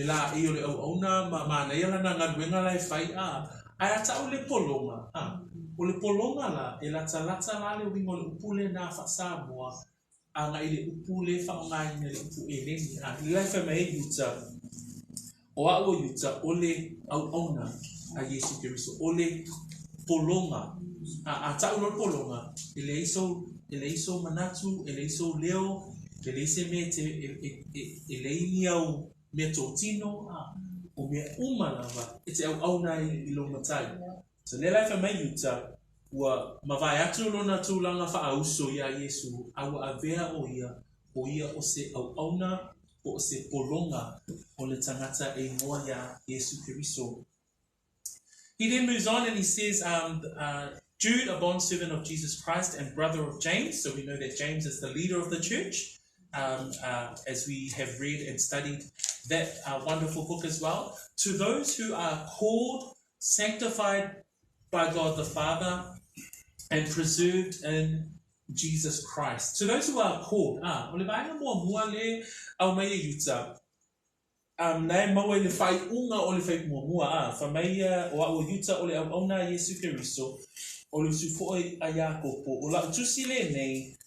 laei o le auauna ma manaia lana galuega la e fai a. Ae a ta'u le pologa, a, o le pologa la, e latalata la le uiga o le upu lenā faa-Samoa agai i le upu lea e faaaogaina i le upu Eleni. A, lea e fai mai ai Iuta, o a'u o Iuta, o le auauna a Iesu Keriso, o le pologa. A, a ta'u loa le pologa, e leai sou, e leai sou manatu, e leai sou leo, e leai se mea e te, e, e, e, e leai ni au meatotino, a, o mea uma lava e te auauna ai i lou matai. So lea la e fai mai Iuta, ua mavae atu lona tulaga faa-uso iā Iesu, a ua avea ʻo ia, ʻo ia o se auauna po o se pologa o le tagata e igoa iā Iesu Keriso. He then moves on and he says, um, Jude, a bondservant of Jesus Christ and brother of James. So we know that James is the leader of the church, um, as we have read and studied that wonderful book as well. To those who are called, sanctified by God the Father, and preserved in Jesus Christ. To those who are called, ah, o le vaega muamua le aumai e Iuta, um, na e maua i le faaiuga o le fuaiupu muamua, ah, fai mai ia o a'u o Iuta o le auauna a Iesu Keriso, o le usu foi a Iakopo, o la'u tusi lenei,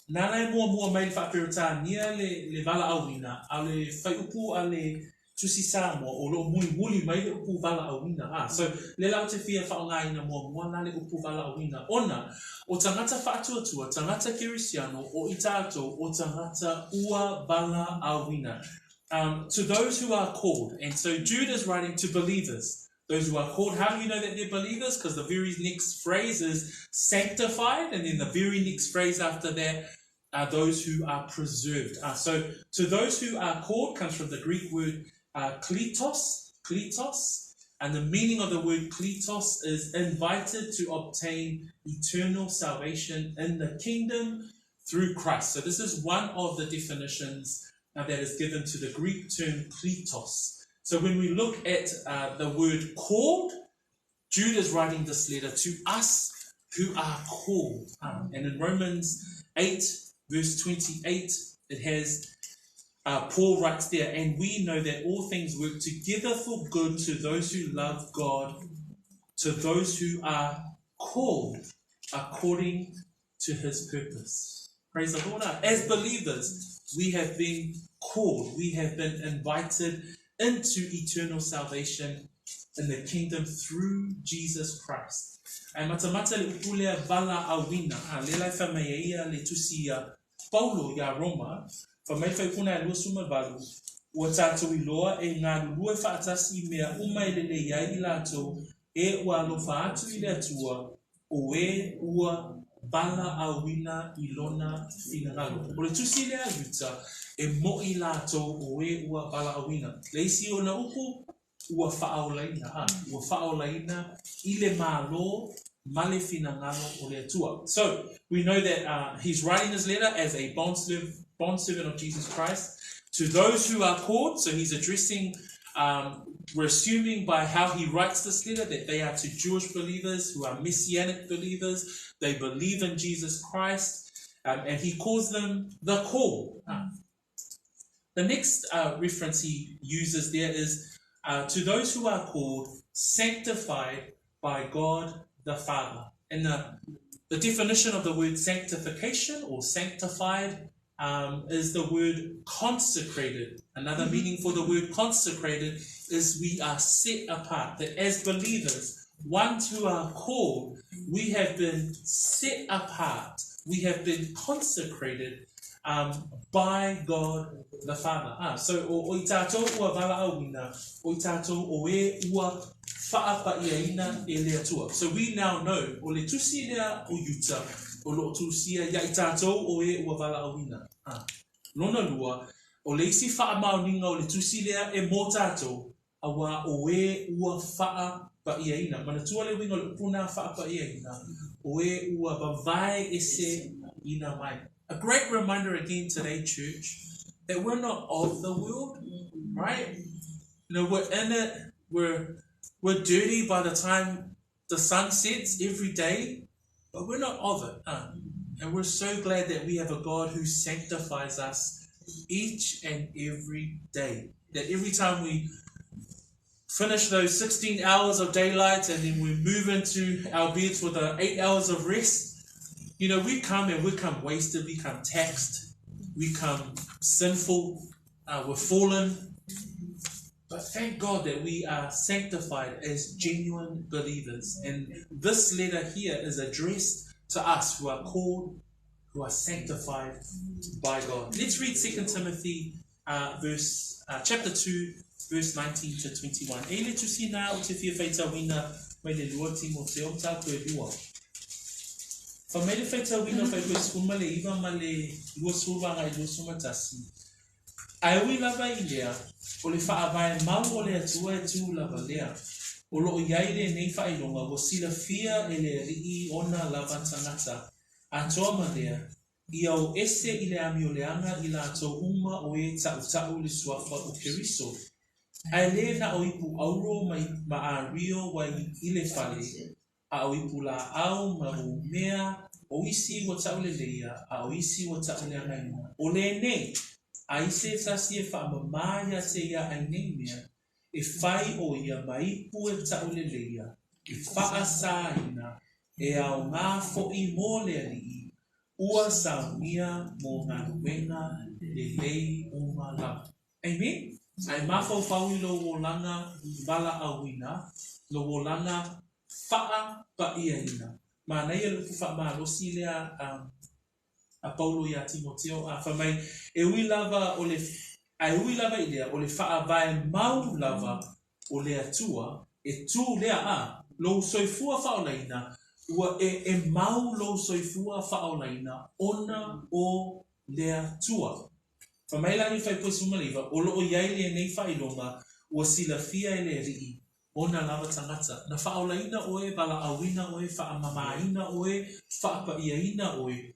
nāna e muamua mai i le faa-Peretania le, le valaauina, a o le fuaiupu a le Tusi Samoa, o lo o mulimuli mai le upu valaauina. A, so, lea la ou te fia faaaogaina muamua la le upu valaauina, ona o tagata faatuatua, tagata kerisiano, o i tatou o tagata ua valaauina. Um, to those who are called. And so Jude is writing to believers. Those who are called, how do you know that they're believers? Because the very next phrase is sanctified, and then the very next phrase after that are those who are preserved. So to those who are called comes from the Greek word kletos, kletos, and the meaning of the word kletos is invited to obtain eternal salvation in the kingdom through Christ. So this is one of the definitions uh, that is given to the Greek term kletos. So when we look at uh, the word called, Jude is writing this letter to us who are called. Um, and in Romans 8, verse 28, it has uh, Paul writes there, and we know that all things work together for good to those who love God, to those who are called according to his purpose. Praise the Lord. As believers, we have been called, we have been invited into eternal salvation in the kingdom through Jesus Christ. Ae matamata le upu lea valaauina, a lea la e fai mai ai ia le tusi ia Paulo iā Roma, fai mai faipuna e 28, Ua tātou iloa e galulue faatasi i mea uma e lelei ai i latou e ua alofa atu i le Atua, o e ua valaauina i lona finagalo. O le tusi lea a Iuta, e moʻi latou o e ua valaauina. Le isi ona upu, ua faaolaina, a, ua faaolaina i le Malo ma le finagalo o le Atua. So, we know that uh, he's writing this letter as a bondservant, bondservant of Jesus Christ to those who are called. So he's addressing, um, we're assuming by how he writes this letter that they are to Jewish believers who are messianic believers. They believe in Jesus Christ. Um, and he calls them the call. Uh, the next uh, reference he uses there is uh, to those who are called, sanctified by God the Father. And the, the definition of the word sanctification or sanctified um, is the word consecrated. Another meaning for the word consecrated is we are set apart. That as believers, ones who are called, we have been set apart. We have been consecrated um, by God the Father. Ah, so o, o i tātou ua valaauina, o i tātou o e ua faapa'iaina e le Atua. So we now know, o le tusi lea o Iuta, o lo o tusia ia i tātou o e ua valaauina. Ah. Lona lua, o le isi faamaoniga o le tusi lea e mō tātou, auā o e ua faapa'iaina. Manatua le uiga o le upu nā faapa'iaina, o e ua vavae ese ina mai. A great reminder again today, church, that we're not of the world, right? You know, we're in it, we're, we're dirty by the time the sun sets every day, but we're not of it. Huh? And we're so glad that we have a God who sanctifies us each and every day. That every time we finish those 16 hours of daylight and then we move into our beds for the 8 hours of rest, you know, we come and we come wasted, we come taxed, we come sinful, we're fallen. But thank God that we are sanctified as genuine believers. And this letter here is addressed to us who are called, who are sanctified by God. Let's read 2 Timothy chapter 2, verse 19 to 21. E le tusi nā o te fia whaitauina mai le lua Timoteo tātou e lua. Fa mai le whaitauina whai koe sukuma le iwa ma le lua sūvanga i lua sumatasi. Ae ui lava i lea, o le faavae mau o le Atua e tū lava lea. O loo i ai lenei faailoga ua silafia e le Alii ona lava tagata. Atoa ma lea, ia o ese i le amioleaga i latou uma o e taʻutaʻu i le suafa o Keriso. Ae le na o ipu auro ma ario ua i le fale, a o ipu laau ma o mea, o isi ua tauleleia, a o isi ua tauleagaina. O lenei, ai se tasi e faamamā iā te ia ai nei mea, e fai o ia ma ipu e tauleleia, e faasāina, e aogā foʻi mo le Alii, ua saunia mo galuega lelei uma lava. Amen? Ae mafaufau i lou olaga valaauina, lou olaga faapaia. Manaia le upu faamalosi lea a Paulo iā Timoteo a fai mai e ui lava o le ae ui lava i lea o le faavae mau lava o le Atua e tū lea a lou soifua faaolaina ua e mau lou soifua faaolaina ona o le Atua. Fai mai la i le fuaiupu 19, o loo i ai lenei faailoga ua silafia e le Alii ona lava tagata. Na faaolaina oe, valaauina oe, faamamāina oe, faapaiaina oe,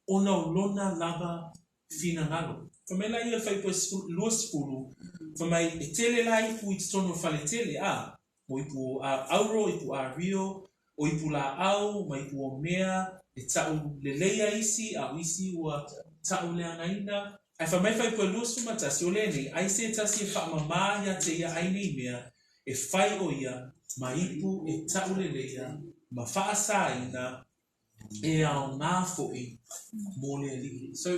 ona o lona lava finagalo. Fai mai la ia i le fuaiupu 20, fai mai e tele la ipu i totonu o le faletele, a, o ipu auro, ipu ario, o ipu laau ma ipu o mea, e tauleleia isi, a o isi ua tauleagaina. Ae fai mai fuaiupu 21, o lenei, ai se tasi e faamamā iā te ia ai nei mea, e fai o ia ma ipu e tauleleia ma faasāina e aogā foʻi mo le Alii. So,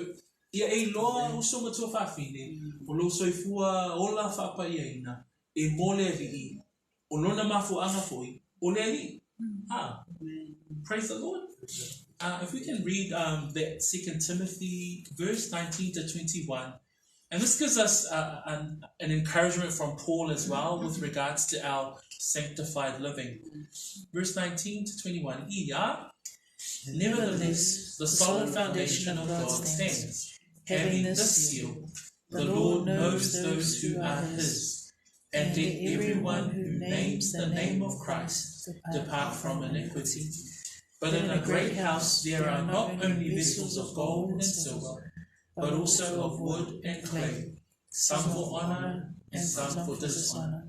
ia e iloa uso ma tuafafine, o lou soifua ola faapaiaina, e mo le Alii, o lona mafuaaga foʻi, o le Alii. Ah, praise the Lord. If we can read that 2 Timothy verse 19 to 21, and this gives us an encouragement from Paul as well with regards to our sanctified living. Verse 19 to 21, Ia, nevertheless, the solid foundation of God stands, having this seal, the Lord knows those who are his, and let everyone who names the name of Christ depart from iniquity. But in a great house there are not only vessels of gold and silver, but also of wood and clay, some for honor and some for dishonor.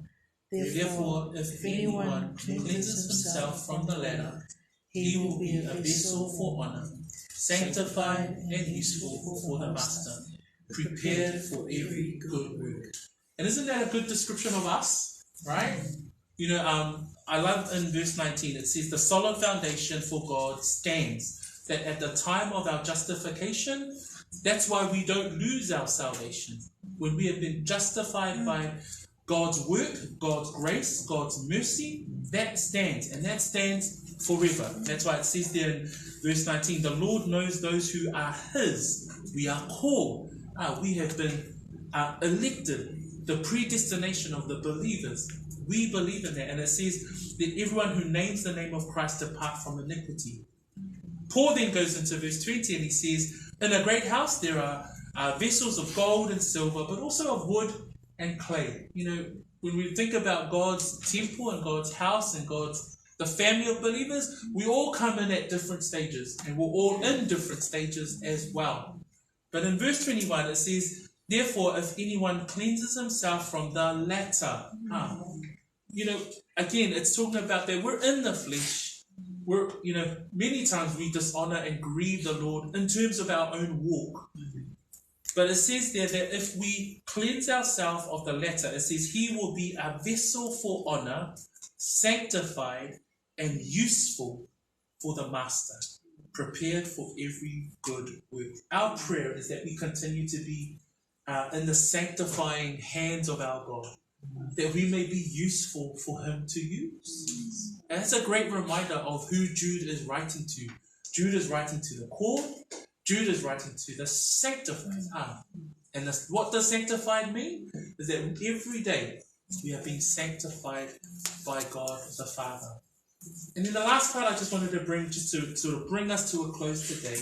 Therefore, if anyone cleanses himself from the latter, he will be a vessel for honor, sanctified and useful for the master, prepared for every good work. And isn't that a good description of us, right? You know, I love in verse 19, it says, the solid foundation for God stands, that at the time of our justification, that's why we don't lose our salvation. When we have been justified by God's work, God's grace, God's mercy, that stands, and that stands forever. That's why it says there in verse 19, the Lord knows those who are his. We are called. We have been elected, the predestination of the believers. We believe in that. And it says that everyone who names the name of Christ depart from iniquity. Paul then goes into verse 20 and he says, in a great house there are vessels of gold and silver, but also of wood and clay. You know, when we think about God's temple and God's house and God's the family of believers, we all come in at different stages, and we're all in different stages as well. But in verse 21 it says, therefore, if anyone cleanses himself from the latter, you know, again, it's talking about that we're in the flesh. We're, you know, many times we dishonor and grieve the Lord in terms of our own walk. But it says there that if we cleanse ourselves of the latter, it says he will be a vessel for honor, sanctified and useful for the master, prepared for every good work. Our prayer is that we continue to be in the sanctifying hands of our God, that we may be useful for him to use. And that's a great reminder of who Jude is writing to. Jude is writing to the called. Jude is writing to the sanctified. And this, what does sanctified mean? Is that every day we are being sanctified by God the Father. And then the last part I just wanted to bring, just to sort of bring us to a close today,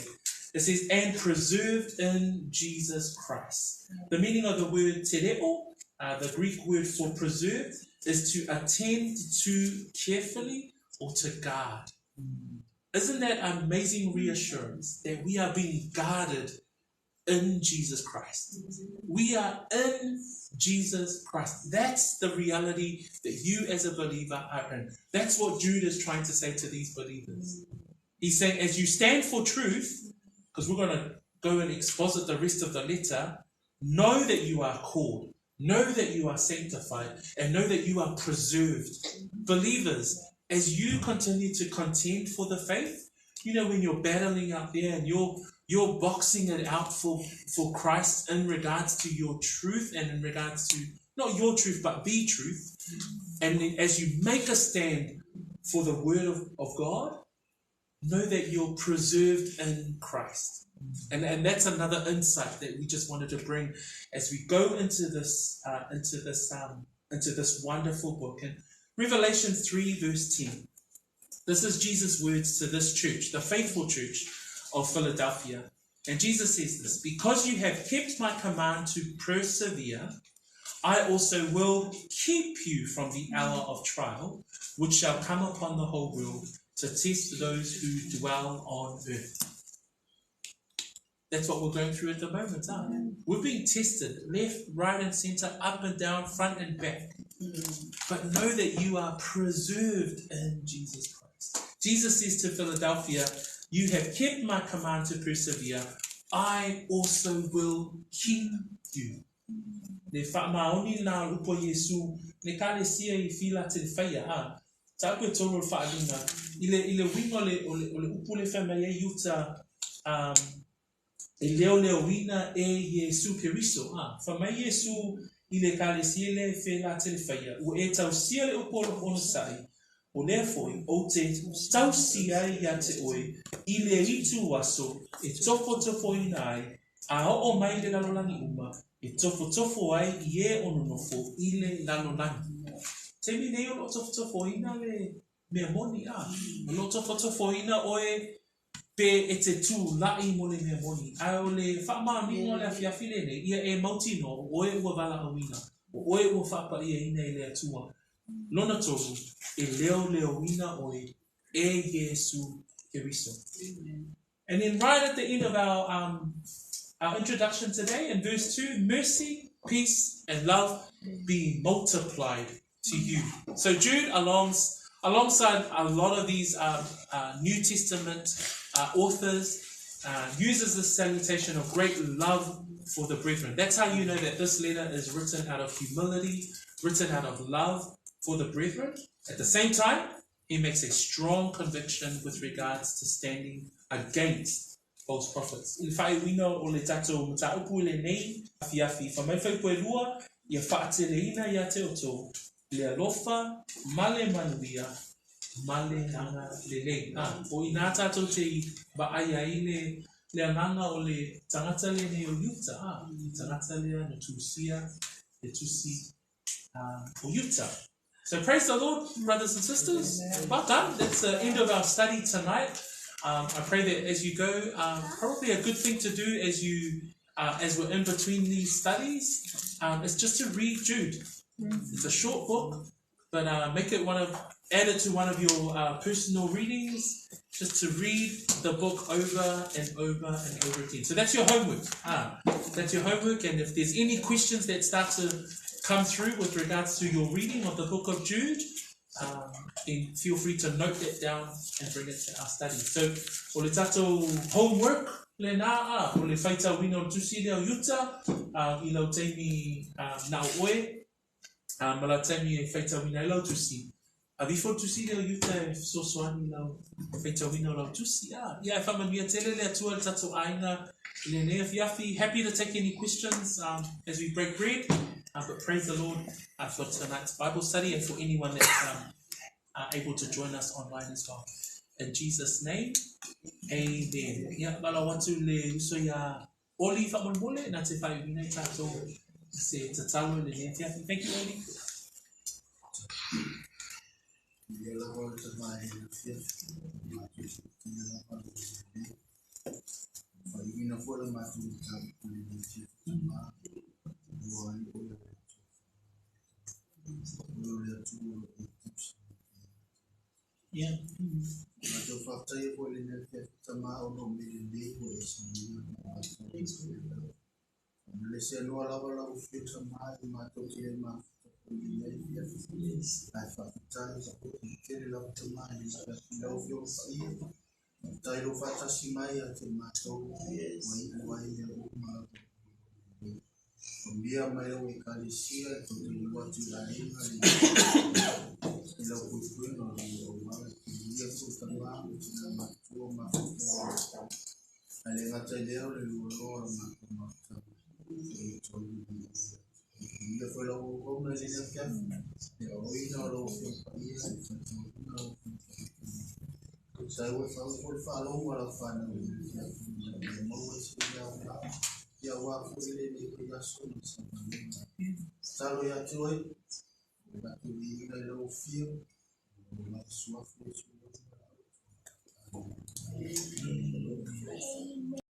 it says, and preserved in Jesus Christ. The meaning of the word tereo, the Greek word for preserved, is to attend to carefully or to guard. Isn't that amazing reassurance that we are being guarded in Jesus Christ? We are in Jesus Christ. That's the reality that you as a believer are in. That's what Jude is trying to say to these believers. He's saying, as you stand for truth, because we're going to go and exposit the rest of the letter, know that you are called, know that you are sanctified, and know that you are preserved. Believers, as you continue to contend for the faith, you know, when you're battling out there and you're boxing it out for Christ in regards to your truth and in regards to, not your truth, but the truth. And then as you make a stand for the word of God, know that you're preserved in Christ. And that's another insight that we just wanted to bring as we go into this wonderful book. And Revelation 3 verse 10. This is Jesus' words to this church, the faithful church of Philadelphia. And Jesus says this, because you have kept my command to persevere, I also will keep you from the hour of trial, which shall come upon the whole world to test those who dwell on earth. That's what we're going through at the moment, aren't we? We're being tested left, right, and center, up and down, front and back. But know that you are preserved in Jesus Christ. Jesus says to Philadelphia, you have kept my command to persevere. I also will keep you. Le whaamaoni nā upo Yesu, le kare sia i whila te whaia, ha. Tāku e toro whaalinga. I le winga o le upu le whamai e iuta, e leo leo wina e Yesu Keriso, ha. Whamai Yesu i le kare sia le whela te whaia. Ua e tausia le upo o sai. O lea foi, o te tausia ia te oe, i le itu aso, e tofo tofo ina ai, a o mai le lalolangi uma, e tofo tofo ai i e ononofo i le lalolangi. Te mi nei o lo tofo tofo ina le mea moni a. O lo tofo tofo ina oe pe e te tū lai mo le mea moni. A o le whaamaninga o le afiafi le nei, ia e mautino, oe ua wala awina, o oe ua whapa ia ina i le atua. Lona toru, e leo leo ina oe, e Yesu Keriso. And then right at the end of our introduction today, in verse 2, mercy, peace, and love be multiplied to you. So Jude, alongside a lot of these New Testament authors, uses this salutation of great love for the brethren. That's how you know that this letter is written out of humility, written out of love for the brethren. At the same time, he makes a strong conviction with regards to standing against false prophets. I whai wina o le tato mataupu le nei, afiafi, whamai whai koe rua, ia whaateleina ia te oto, le alofa, male manuia, male anga le lei. O i nā tātou te vaai ai le anganga o le tangata le nei o Iuta, tangata lea no tusia, le tusi o Iuta. So praise the Lord, brothers and sisters. Well done. That's the end of our study tonight. I pray that as you go, probably a good thing to do as you as we're in between these studies, is just to read Jude. It's a short book, but make it add it to one of your personal readings, just to read the book over and over and over again. So that's your homework. That's your homework, and if there's any questions that start to come through with regards to your reading of the book of Jude, then feel free to note that down and bring it to our study. So, o le tatou homework, Lena a, o le faitauina o le tusi lea o Iuta, i lau taimi na o oe, ma lau taimi e faitauina ai lau tusi. Ave ifo le tusi lea o Iuta e fesoasoani i lau faitauina o lau tusi. Ia, e faamanuia tele le Atua i le tatou aiga i lenei afiafi. Happy to take any questions as we break bread. But praise the Lord for tonight's Bible study and for anyone that's able to join us online as well. In Jesus' name, amen. Ia, malau atu le uso ia Oli faamolemole, na te whaiuina i tātou se tatalo i lenei afiafi. Thank you, Oli. Ia lava le tama i le afiafi, matou ia lava le lelei. Faaiuina foi le matou mataupu i lenei afiafi tama, ua ai oe o le Atua Oe o le Atua o lo o tausi mai pea. Matou faafetaia foi i lenei afiafi tama ona o mea lelei ua e saunia mo matou. Famalese aloa lava lau afio tama i matou te le mafuta foi i lenei afiafi. Ae faafetai tele lava tama i lenei afiafi i lau Afioga Paia. Faafetai i lou faatasi mai ia te matou ua iu ai mea uma lava. Faamanuia mai lau Ekalesia e tou te liliu atu i aiga i lau puipuiga o lau auala. Faamanuia foi tama ma tina matutua ma mafuta. Ae le gata i lea o le lualoa o le matou mafutaga e tolu mai. Faamanuia foi lau auauna i lenei afiafi, le aoina o lau Afioga Paia, le faitauina o lau Afioga Paia. Sai ua fau foi le faalogo a lau fanau i lenei afiafi, ina ia maua se mea aoga, ia aua foi lenei vaiaso ma le savaliga. Tatalo ia te oe, o le latou viiga i lau afio, o lau suafa Iesu. Amen.